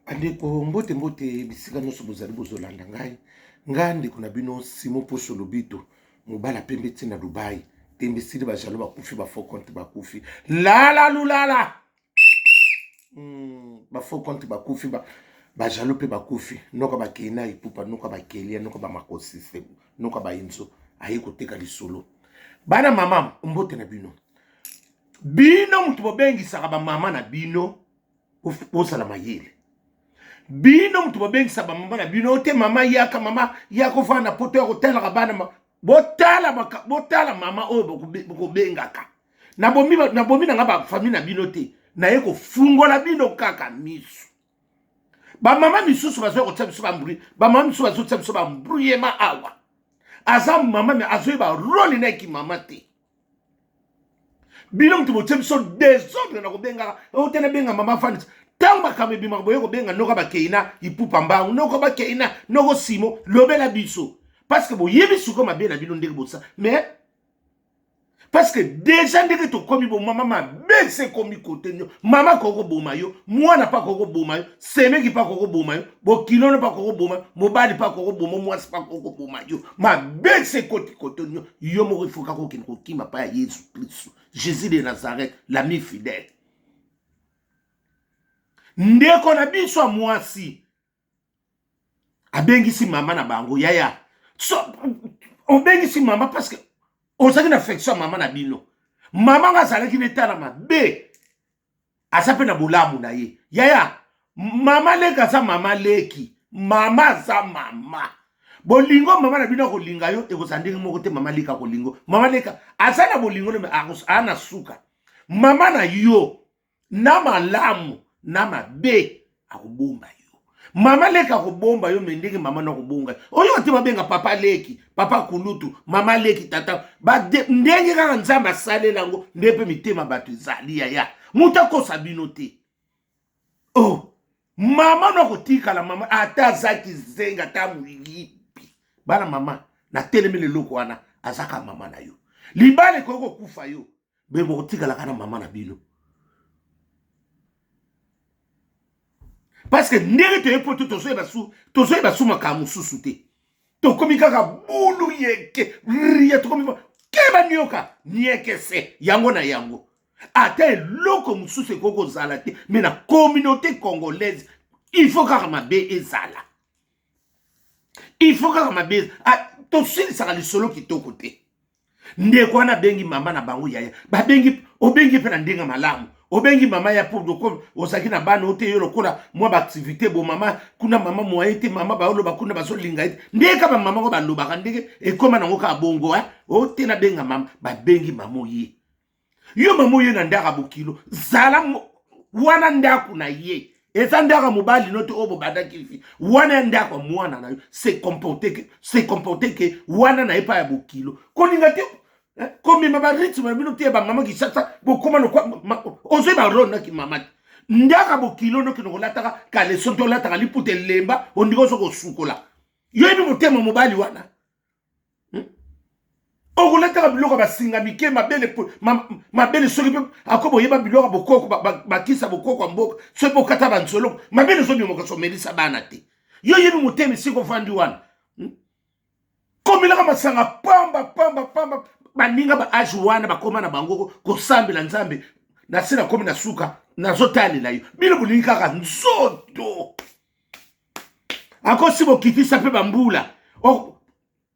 Bandeko mbote mbote bisika nyonso bozali bozolanda ngai ngai ndeko na bino Simon Poso Lobito mobala pembe ti na Dubai tembe esili bajalo bakufi ba faux compte bakufi lala lulala ba faux compte bakufi ba bajalo mpe bakufi noka bakei na epupa noka bakelia noka bamakosise noka bainzo aye koteka lisolo bana mama mbote na bino bino moto bobengisaka bamama na bino bozala mayele bino moto bobengisa bamama na bino te mama yaka mama yaka ofanda na poto ya kotalaka bana botala botala mama oyo bokobengaka nabomi na nga bafamille na bino te naye kofungola bino kaka miso bamama misusu bazoya kotia biso bambri bamama misusu bazotia biso bambruyema awa aza mama me azoyeba role na ye kimama te bino moto botie biso desordre na kobengaka oyo te nabenga mama fandisa ntango makambo ebimaka boye kobenga noko bakei na ipupa mbangu noko bakei na noko simo lobela biso parce que boyebi sikoyo mabe na bino ndenge bosa mais parce que deja ndenge tokomi bo mama mabe se ekomi kote nyo mama akoki koboma yo mwana mpe akoki koboma yo semeki mpe akoki koboma yo bokilono mpe akoki koboma yo mobali mpe akoki koboma mwasi mpe akoki koboma yo mabe se ekoti kote nyo yo moko ifo kaka okende kokima mpa ya yesu kristu jésus de nazareth l'ami fidèle ndeko na biso ya mwasi abengisi mama na bango yaya so obengisi mama parce que ozalaki na affection ya mama na bino mama nga azalaki na etala mabe aza mpe na bolamu na ye yaya mama leki aza mama leki mama aza mama bolingo mama na bino akolinga yo ekozala ndenge moko te mama leki akolingo mama leki aza na bolingo no aa na suka mama na yo na malamu na mabe akobomba yo mama leki akobomba yo me ndenge mama na akobonga yo oyo te babenga papa leki papa kulutu mama leki tata bade, ndenge kaka nzambe asalela yango nde mpe mitema bato ezali yaya moto akosa bino te oh mama no akotikala mama ata aza kizenga ata moyibi bana mama natelemeli eloko wana azaka mama na yo libala ekoki kokufa yo be bokotikalaka na mama na bino parce que ndenge toye poto tozoyeba su tozoyeba su makambo mosusu te tokomi kaka bulu yeke ria tokomi keba nioka niekese yango na yango ata eloko mosusu ekoki kozala te mais na communauté congolaise il faut kaka mabe ezala il faut kaka mabe tosilisaka lisolo kitoko te ndeko wana abengi mama na bango yaya babengi obengi mpe na ndenge malamu obengi mama ya po loko ozalaki na bana ote yo lokola mwa baaktivité bo mama kuna mama moye te mama baoloba kuna bazolinga ye te ndenge kaka bamama ngo balobaka ndenge ekóma nango kaka bongo ote nabenga mama babengi mama oye yo mama oye na ndako ya bokilo zala wana ndako na ye eza ndako ya mobali no te oyo bobandaki fi wana ya ndako ya mwana na yo se comporte ke se comporte ke wana na ye pa ya bokilo kolinga te eh, komema barythme na bino te ya bamama kisasa bokoma lokwa ozwi barole naki mama te ndako ya bokilo nokende kolataka kaleso te olataka liputa elemba ondika ozo kosukola yo yebi motema mobali wana Okolataka biloko ya basinga mike mabele mabele soki mpe ako boyeba biloko ya bokoko bakisa bokoko ya mboka soki mpe okata banzoloko mabele ezobima kasi omelisa bana te yo oyebi motema esika ofandi wana komelaka masanga pamba pamba pamba baninga ba age wana bakoma na bango kosambela nzambe nasi nakomi na suka nazotalela yo bino bolingi kaka nzoto akosi bokitisa mpe bambula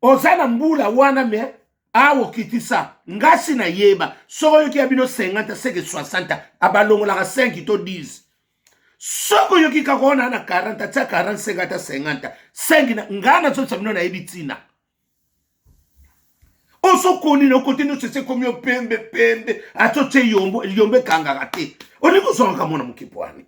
oza na mbula wana me awa okitisa ngasi nayeba soki oyoki ya bino 50 seke 60 abalongolaka 5 to 10 soki oyoki kaka wana na 40 atia 45 ata 50 5 na ngai nazobisa bino nayebi ntina osokoli na okote nyonso esi ekomi yo pembe pembe ata otie yombo yombo ekangaka te olingi ozwangaka mwana moke pwani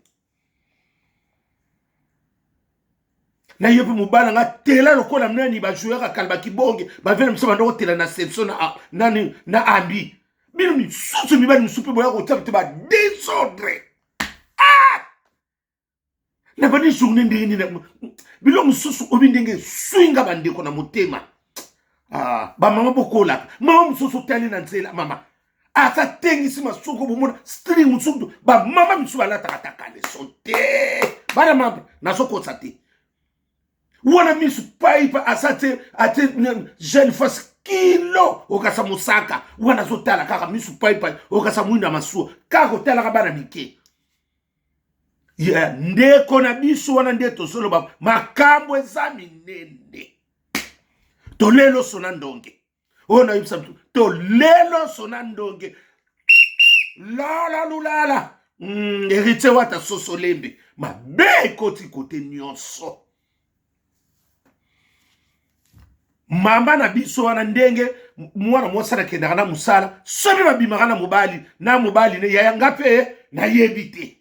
na yo mpe mobali nga tela lokola nani bajoueur kala bakibonge bavele mosusu banda kotela na seption na nani na ambi bino misusu mibali mosusu mpe boya kotia te ba desordre ah! na bandi journée ndenge nini bilo mosusu obi ndenge eswi nga bandeko na motema ah, bamama bokolaka mama mosusu otali na nzela mama Ata tengisi masoko bomona string mosusu bamama misusu balataka ta kaleson te. Bana mambe nazokosa te. Wana misu pai pa asa te ate jeune face kilo okasa mosaka wana azotala kaka misu pai pai okasa mwinda masuwa kaka otalaka bana mike. Yeah, ndeko na biso wana nde tozoloba makambo eza minene. Tolelo sona ndonge. Oyo nayebisa biso tolelo sona ndonge. Lala lulala. Héritier wata soso lembe. Mabe ekoti kote nyonso. Mama na biso wana ndenge mwana mwasi akendaka na mosala, soki babimaka na mobali, na mobali ne yaya nga mpe nayebi te.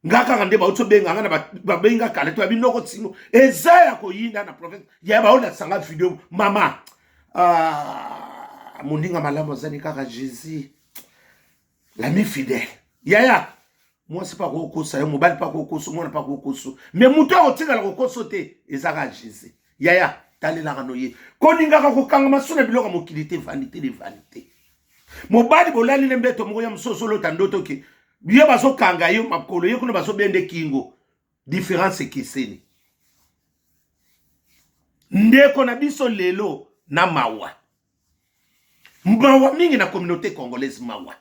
Nga kaka nde bauti obenga nga na babenga kala to babi noko sino eza ya koyinda na province ya baolakisa nga video mama. Ah, moninga malamu azali kaka Jésus l'ami fidèle. Yaya mwasi pa kokosa yo, mobali pa kokosa, mwana pa kokosa, mais moto akotikala kokosa te eza kaka Jésus. Yaya talelaka no ye kolingaka kokanga maso na biloko ya mokili te, vanité de vanité. Mobali bolali ne mbeto moko ya mosusu ozolota ndoto ke ye bazokanga yo makolo, ye kuna bazobende kingo, différence ekeseni. Ndeko na biso lelo na mawa, mawa mingi na communauté congolaise, mawa.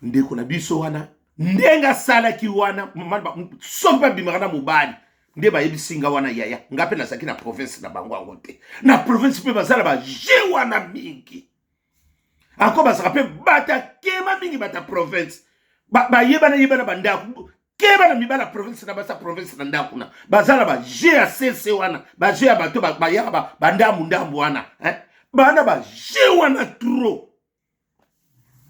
Ndeko na biso wana ndenge asalaki wana, soki babimaka na mobali nde bayebisi nga wana yaya, nga mpe nazalaki na province na bango yango te. Na province mpe bazala ba jeu wana mingi. Ako bazalaka mpe bata kema mingi bata province. Bayebana yebana ba ndako. Keba na mibala province na basa province na ndako na. Bazala ba jeu ya CC wana, ba jeu ya bato bayaka ba ndambu ndambu wana, hein? Bana ba jeu wana trop.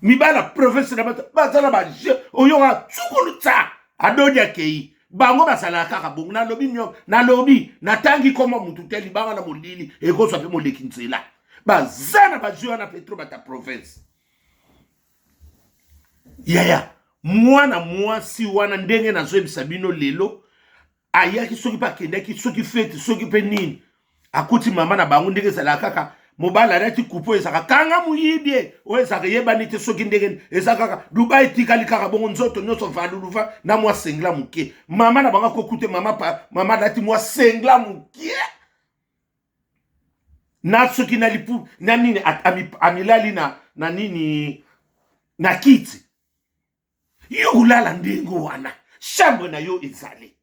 Mibala province na bato bazala ba jeu oyoka tsukulu tsa adodi akei. Bango bazalaka kaka bongo. Nalobi nyo, nalobi natangi koma mutu te libanga na molili ekozwa pe moleki nzela. Baza na ba jeu wana pe trop bata province. Yaya mwana mwasi wana ndenge nazoyebisa bino lelo ayaki soki pe akendaki soki fete soki pe nini akuti mama na bango ndenge ezalaka kaka mobali alati kupo ezalaka kanga moyibi e oyo ezalaka eyebani te soki ndenge nini eza kaka Dubai etikali kaka bongo nzoto nyonso valuluva na mwa sengla moke. Mama na bango akokute mama pa, mama alati mwa sengla moke na soki na lipu na nini amilali na nini na kiti. Yo kolala ndenge wana, chambre na yo ezali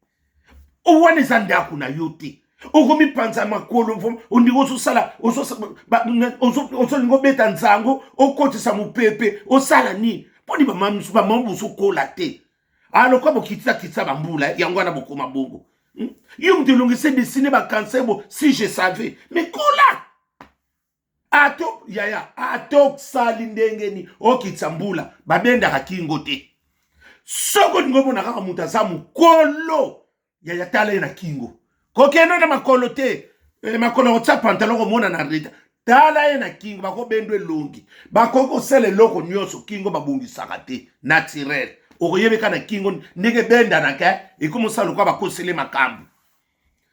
wana, eza ndako na yo te. Okomipanza makolo, ondingi ozosala, ozolinga obeta nzango, okotisa mopepe, osala nini? Mponi bamama mosusu, bamama bozokola te. Alokwa bokitisa kitisa bambula yango wana bokoma bongo. Yo moto elongi se dessine ba cancer bo, si je savais. Mais kola! Ato, yaya, ato sali ndenge ni okitisa mbula, babendaka kingo te. Soko olingi omona kaka moto aza mokolo, yaya tala ye na kingo. Kokende na makolo te. Makolo kotia pantalon komona na reta. Tala ye na kingo, bakobendwa elongi. Bakoki kosala eloko nyonso, kingo babongisaka te. Naturel. Okoyebeka na kingo ndenge ebendanaka, ekomosala lokola bakosele makambo.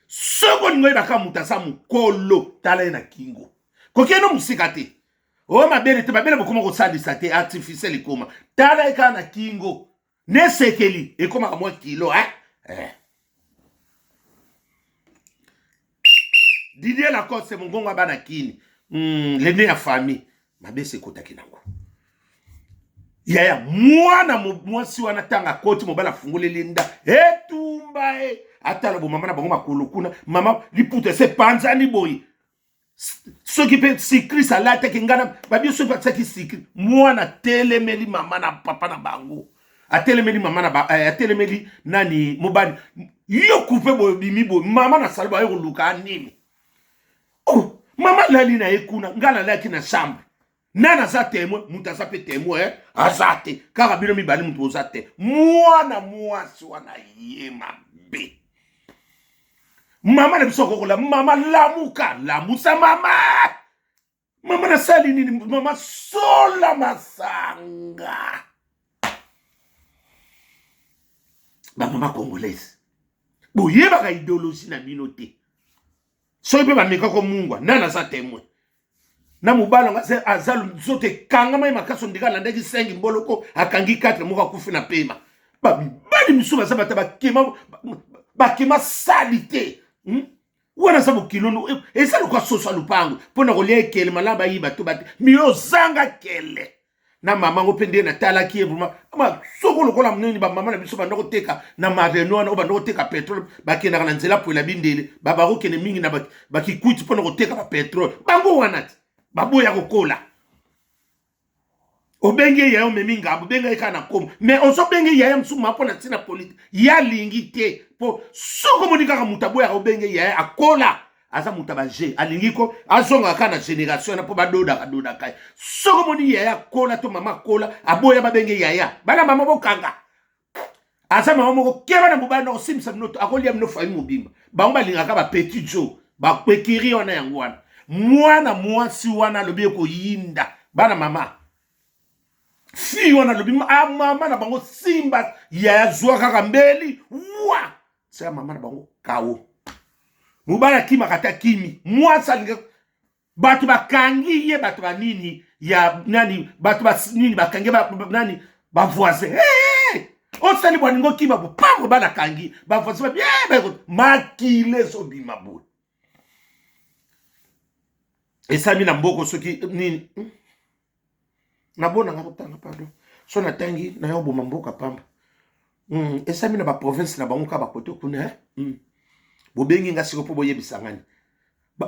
Soki olingi oyeba kaka moto aza mokolo, tala ye na kingo. Kokende mosika te. Oyo mabele te, mabele bokoma kosalisa te, artificiel ekoma. Tala ye kaka na kingo. Nesekeli ekomaka mwa kilo, hein? Didier Lacoste mongongo ya bana kini. Le nez ya famille. Mabese ekotaki nango. Yaya mwana mwasi wana tanga akoti mobali afungoleli nda etumba e atala bo mama na bango makolo kuna mama liputa ese panzani boye. Soki pe sikris alataki ngana babi soki atiaki sikri mwana atelemeli mama na papa na bango atelemeli mama na ba atelemeli nani mobali yo coupe boye bimi boye mama na salo baye koluka nini. Oh mama lali na ye kuna nga nalalaki na chambre nani aza témoin moto aza pe témoin aza te kaka bino mibale moto oza te mwana mwasi wana ye mabe mama na biso akokola mama lamuka lamusa mama mama nasali nini mama sola masanga ba mama congolaise boyebaka idéologie na bino te soki mpe bameka komungwa nani aza témoin. Na mobali yango aza nzoto ekangama ye makasi, ondika alandaki 5 mboloko, akangi 4 moko akufi na pema. Bamibali misusu baza bata bakema, bakema sali te, Wana aza bokilo, eza lokola soso ya lupango mpo na kolia ekele malamu bayiba to bate miyo ozanga kele na mama yango mpe nde natalaki ye vraimen soko lokola nini. Bamama na biso banda koteka na mareno wana oyo banda koteka petrole, bakendaka na nzela pwela bindele, bakokende mingi na bakikwiti mpo na koteka bapetrole. Bango wana ti baboya kokola. Obengi ye yaya, omemi ngambo, obenga ye kaka na nkombo, mais ozobenge yaya mosusu ma mpo na ntina politike ye alingi te. Mpo soki omoni kaka moto aboyaka obenge yaya, akola aza moto ya baje, alingi ko azongaka kaka na génération wana mpo badodaka dodaka ye. Soki omoni yaya akola to mama akola aboya babenge yaya, bana mama bokanga, aza mama moko keba na mobali na kosimbisa bino, akolia bino famille mobimba. Bango balingaka ba petit jo bakwekiri wana. Yango wana mwana mwasi wana alobi ekoyinda bana mama. Fille wana alobi ah, mama na bango simba yaya, zwa kaka mbeli wa tia mama na bango kao. Mobali akimaka te, akimi mwasi alinga bato bakangi ye, bato banini ya nani, bato ba nini bakangi ba, nani, bavoisin. Hey, hey! Osali bwaningo okima bo pa mobali akangi bavoisin babi hey, makila ezobima boye. Esami na mboko soki nini nabonanga kotanga, pardon, so natangi naye oboma mboka pamba. Esami na baprovince na bango kaka bakote kuna, eh? Bobengi nga siko mpo boyebisa ngani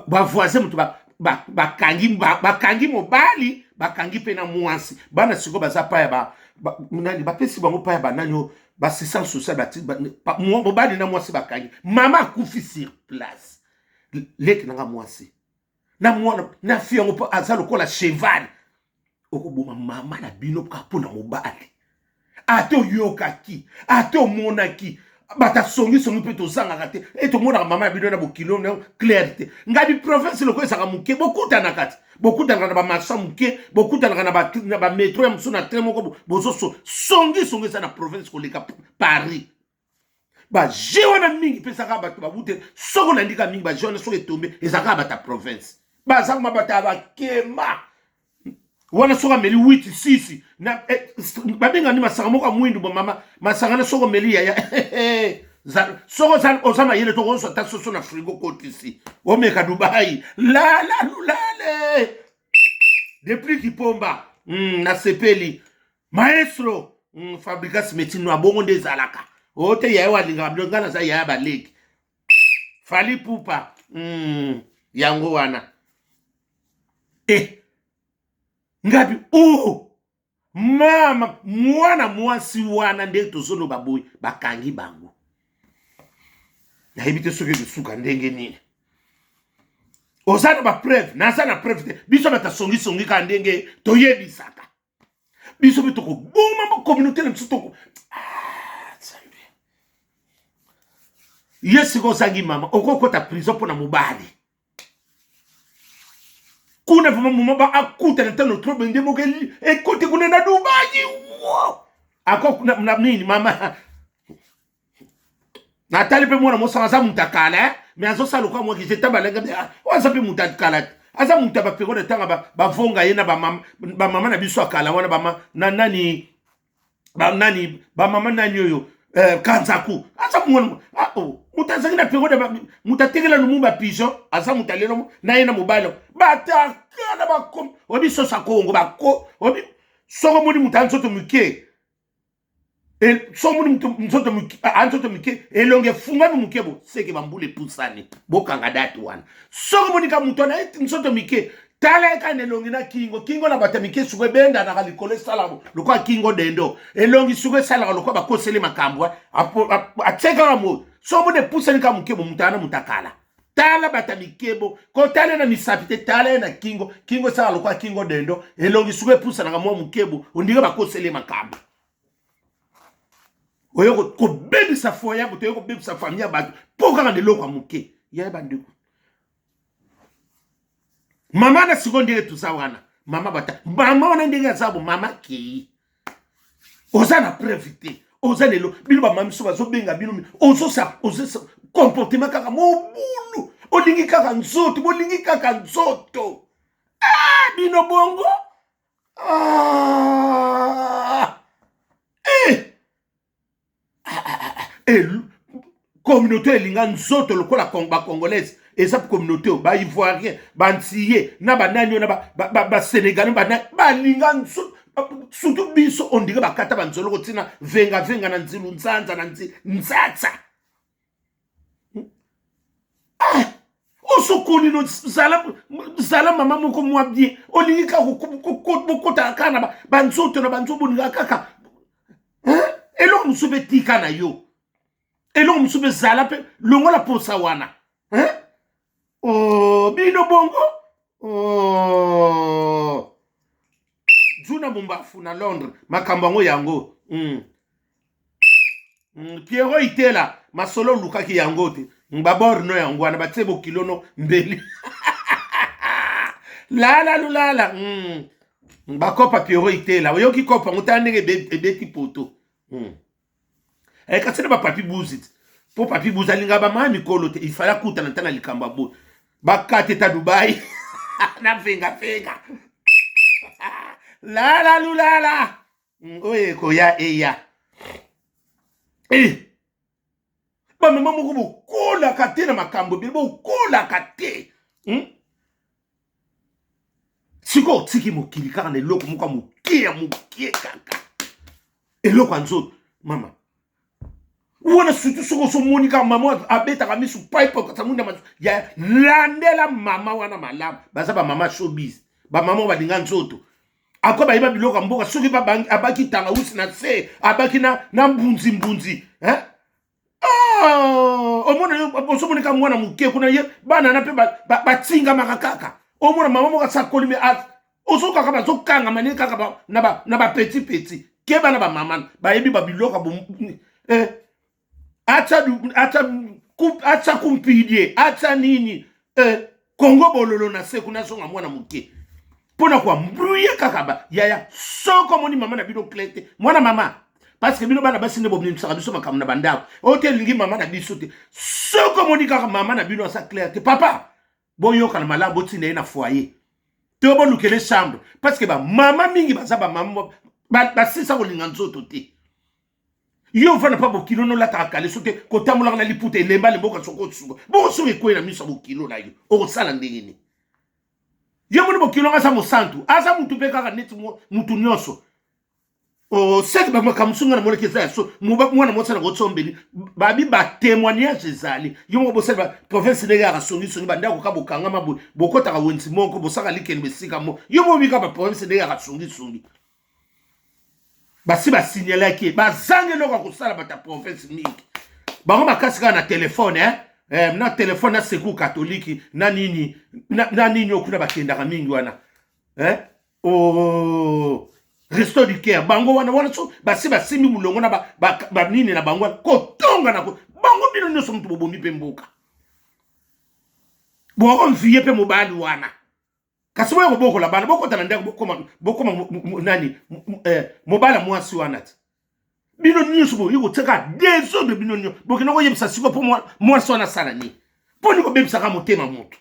bavoisin moto bakangi, bakangi mobali, bakangi mpe na mwasi. Bana sikoyo baza pa ya nani, bapesi bango pa ya banani oyo baassistance sociale. Mobali na mwasi bakangi, mama akufi sur place. Leki nanga mwasi na mwana na fi yango mpo aza lokola cheval. Okoboma mama na bino kaka mpo na mobali. Ata oyokaki, ata omonaki bato asongisongi mpe tozangaka te. E tomonaka mama ya bino na bokilo na claire te. Ngai biprovince lokola ezalaka moke, bokutanaka te, bokutanaka na bamarchand moke, bokutanaka na bametro ya mosusu, na train moko bozoso songisongi eza na province koleka Paris. Baje wana mingi epesaka bato babute. Soki olandika mingi baje wana, soki etombe ezalaka bato ya province, baza kuma bato ya bakema wana. Soki ameli 8 6 na eh, babengani masanga moko ya mwindu, bamama masanga na soki omeli yaya, soki oza mayele tokozwa ata soso na frigo, kotisi omeka Dubai lala lulale depuis Kipomba. Nasepeli maestro Fabrikas Metino, abongo nde ezalaka o te. Yaya alingaka bino, ngai naza yaya baleki Fali Pupa. Yango wana e ngabi o oh, mama mwana mwasi wana nde tozoloba boye, bakangi bango. Nayebi te soki ekosuka ndenge nini. Oza na bapreuve? Naza na preuve te. Biso bato asongisongi kaka ndenge toyebisaka biso mpe tokoboma communauté na biso toko. Ah, Nzambe, ye sikoyo ozangi mama, okokota prison mpo na mobali kuna. Vraiment moma ba akutana ntano trop bende moko ekoti kuna na Dubai wo ako na nini. Mama natali mpe mwana mosaka aza moto akala, eh? Mais azosala lokola mwaki jeta balenga oyo aza mpe moto akala te, aza moto ya baperiode ntanga bavonga ye na bamama na biso akala wana, bama na nani, banani, bamama nani oyo, eh, Kanzaku. Aza mwana, ah, oh, moto azalaki na periode moto atekela Lumumba pigeon. Aza moto alelo na ye na mobali batakala bakomi oyebi soso akongo bako oyebi. Soko omoni moto ya nzoto moke, so omoni moto nzoto moke, elongi efungami moke, bo seke bambula epusani, bokanga date wana. Soki omoni ka moto wana nzoto mike, tala ye kaka na elongi na kingo. Kingo na bato ya mike suko ebendanaka likolo, esalaka lokola kingo dendo. Elongi suko esalaka lokola bakoseli makambo, atie kaka moyo. So omoni epusani kaka moke, bo moto wana moto akala. Tala bato ya mikebo, kotala na misapi te, tala ye na kingo. Kingo esalaka lokola kingo dendo, elongi suko epusanaka mwa mokebo, ondenge bakoseli makambo. Oye kobebisa foyer ya moto, oye kobebisa famille ya bato mpo kaka na eloko ya moke. Yaya, bandeko, mama na sikoyo ndenge toza wana, mama bata mama wana ndenge aza bo mama kei, oza na preuve te, oza lelo bino bamama miso bazobenga bino, ozosa comportement kaka mobulu, olingi kaka nzoto, bolingi kaka nzoto. Ah, bino bongo ah, eh. Ah, ah, ah, eh, communauté elinga nzoto lokola bacongolaise eza communauté oyo baivoirien bantiye na banani oyo na basénégalais banani balinga nzoto surtout biso ondire bakata banzoloko ntina vengavenga na nzilu nzanza na nzi nzatsa ah! osokoli no zala, zala mama moko mwa bien olingi kaka bokotaka kaka na banzoto na banzoto bolingaka kaka eloko mosusu mpe tika na yo eloko mosusu mpe zala mpe longola posa wana oh, bino bongo oh. Juna Mumbafu na Londres makambo yango yango mm. Pierrot Itela masolo olukaki yango te baborno yango wana batie bokilo no mbeli lala lulala Bakopa Pierrot Itela oyoki kopa yango tala ndenge ebeti poto. Eh, kasi na bapapi buzi te mpo papi buzi alingaka bamama mikolo te ifale akutana nta na likambo ya boye bakate ta Dubai na vengavenga lala lulala oyo ekoya eya eh. Bamama moko bokolaka te na makambo ebele bokolaka te? Sikoyo otiki mokili kaka na eloko moko ya moke ya moke kaka eloko ya nzoto mama wana surtout soki osomoni kaka mama abetaka misu pipe kasamunda ya landela mama wana malamu. Baza bamama showbiz, bamama oyo balinga nzoto ako bayeba biloko ya mboka. Soki abaki tangawusi na se abaki na mbunzi mbunzi, eh? Ah, omona yo ozomona kaka mwana moke kuna ye bana na mpe batingamaka kaka. Omona mama moko asakoli me ozokaka bazokangama nini kaka na bapetit petit ke bana bamama bayebi babiloko eh, atya atya kumpidie atya nini eh, kongo bololo na se kuna azonga mwana moke mpo na koembrouiller kaka ba yaya. Soki omoni mama na bino clair te, mwana mama, parce que bino bana basi nde bobimisaka biso makambo na bandako oyo te elingi mama na biso te. Soki omoni kaka mama na bino aza clair te, papa, boyokana malamu, botinda ye na foyer to bolukele chambre, parce que bamama mingi baza bamama basisa kolinga nzoto te. Yo ofanda mpa bokilo nolataka kaleso te, kotambolaka na liputa elemba lemboka. Soki osuka bongo, soki ekwei na miso ya bokilo na yo, okosala ndenge nini? Yo moni bokilo aza mosantu, aza mutu mpe kaka neti mutu nyonso. Seke bamakambo mosusu nga namonaki eza ya so mwana mwasi na kotsombeli babi batémoignage ezali yo moko bosali province ndenge yaka songisongi bandako ka bokangama boye, bokotaka wenzi moko, bosaka likende esika moko. Yo moko bika baprovince ndenge yaka songisongi basi basignalaki ye bazangi eloko ya kosala. Bato ya province mingi bango makasi kaka na telefone, eh? Eh, na telefone na secours catholique na nini na nini okuna bakendaka mingi wana, eh? Oh, Resto du Cœur bango wana wana so basi basimbi molongo na banini na bango wana kotonga na bango. Bino nyonso moto bobomi mpe mboka bokonvie mpe mobali wana. Kasi boya kobokola bana, bokota na ndako, bokoma bokoma nani eh, mobali ya mwasi wana ti bino nyonso boyi kotiaka désordre. Bino nyonso bokenda koyebisa siko mpo mwasi wana asala nini? Mpo nini kobebisaka motema moto?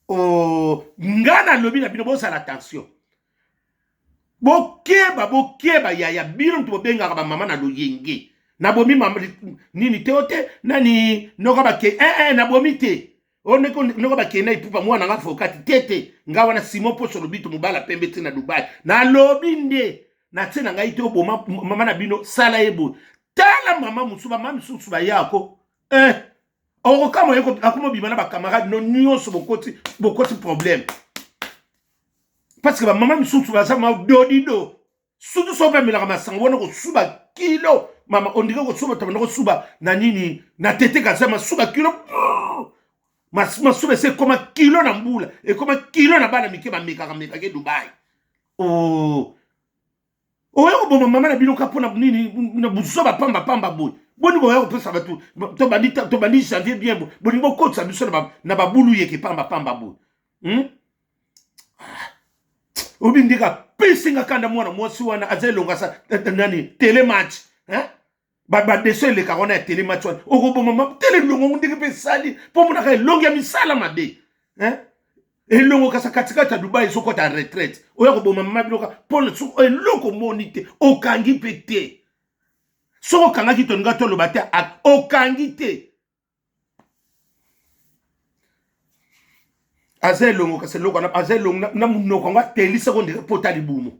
Oh, nga nalobi na bino, bosala attention, bokeba, bokeba yaya. Bino moto bobengaka bamama na loyenge. Nabomi mama nini te o te nani noko bake eh, eh, nabomi te o noko bakende ipupa mwana nga fokati te te. Nga wana Simon Poso Lobito mobala pembe te na Dubai. Nalobi nde natie na ngai te oboma mama na bino, sala ye boye. Tala mama mosusu, bamama misusu bayako eh, okokamwa ye akoma obima na bacamarade no nyonso. Bokoti bokoti problème parce que bamama misusu baza madodido, surtout so mpe amelaka masango wana kosuba kilo. Mama ondike kosuba tobanda kosuba na nini na tete kaza masuba kilo, masuba ese ekoma kilo na mbula, ekoma kilo na bana mike bamekaka mekaka Dubai. Oh, oya koboma mama na bino ka mpona nini na buzoba pamba pamba boye? Boni boya kopesa bato? Tobandi janvier bien boye, bolingi bokotisa biso na babulu yeke pamba pamba boye, Obi ndika pesi nga kanda. Mwana mwasi wana aza elonga sa nani telematch, hein? Badeso elekaka wana ya telematch wana okoboma tele elongo ndenge mpe esali mpo omonaka elongi ya misala mabe, hein? Elongo kasa katikati ya Dubai ezokɔta retraite, oya koboma mama bino mpona eloko omoni te, okangi mpe te. Soki okangaki, tolinga toloba te, okangi te. Aza elongo kasi eloko wana aza elongo na monoko yango atelisa ko ndeke pota libumu.